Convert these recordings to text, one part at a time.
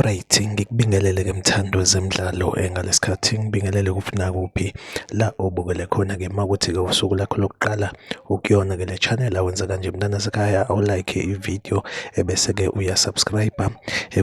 Right, ngikubingelele-ke mthandi wezemidlalo ngalesikhathi ngibingelele kuphi nakuphi la obukele khona-ke. Uma kuwukuthi-ke usuku lakho lokuqala ukuyona-ke le channel, awenze kanje mntanasekhaya, awulike ividiyo ebese-ke uya-subscribe-a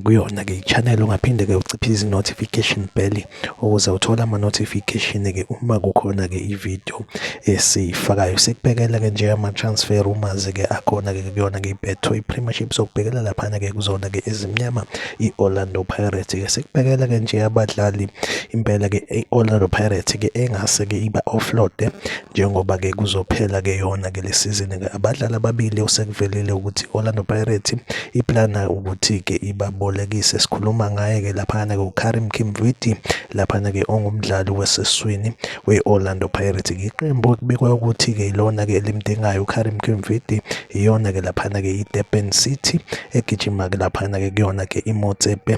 kuyona-ke i-channel. Ungaphinde-ke uciphize i-notification bell ukuze uthole ama-notification-ke uma kukhona-ke ividiyo esiyifakayo. Sikubhekela-ke nje ama-transfer rumors-ke akhona-ke kuyona-ke i-Betway Premiership, sokubhekela laphana-ke kuzona-ke ezimnyama i-Orlando Pirates-ke. Sikubhekela-ke nje abadlali impela-ke i-Orlando Pirates-ke engase-ke iba offload njengoba-ke kuzophela-ke yona-ke le season-ke. Abadlali ababili osekuvelile ukuthi i-Orlando Pirates iplana ukuthi-ke ibabolekise, sikhuluma ngaye-ke laphana-ke uKarim Kimvuidi, laphana-ke ongumdlali waseswini we-Orlando Pirates. Iqembu ekubikwa ukuthi-ke ilona-ke elimdingayo uKarim Kimvuidi, iyona-ke laphana-ke i-Durban City egijima-ke laphana-ke kuyona-ke iMotsepe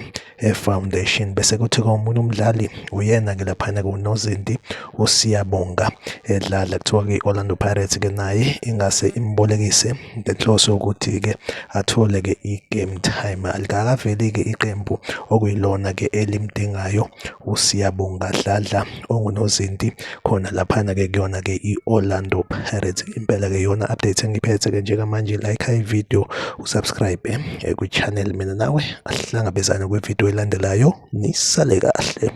Foundation. Bese kuthi-ke omunye umdlali uyena-ke laphana-ke unozinti uSiyabonga Dladla, kuthiwa-ke i-Orlando Pirates-ke naye ingase imbolekise ngenhloso yokuthi-ke athole-ke i-game time. Alikakaveli-ke iqembu okuyilona-ke elimdingayo uSiyabonga Dladla ongunozinti khona laphana-ke kuyona-ke i-Orlando Pirates. Impela-ke yona update engiphethe-ke njengamanje. Like i-video, usubscribe kwi-channel. Mina nawe asihlangabezane kwividiyo elandelayo, nisale kahle.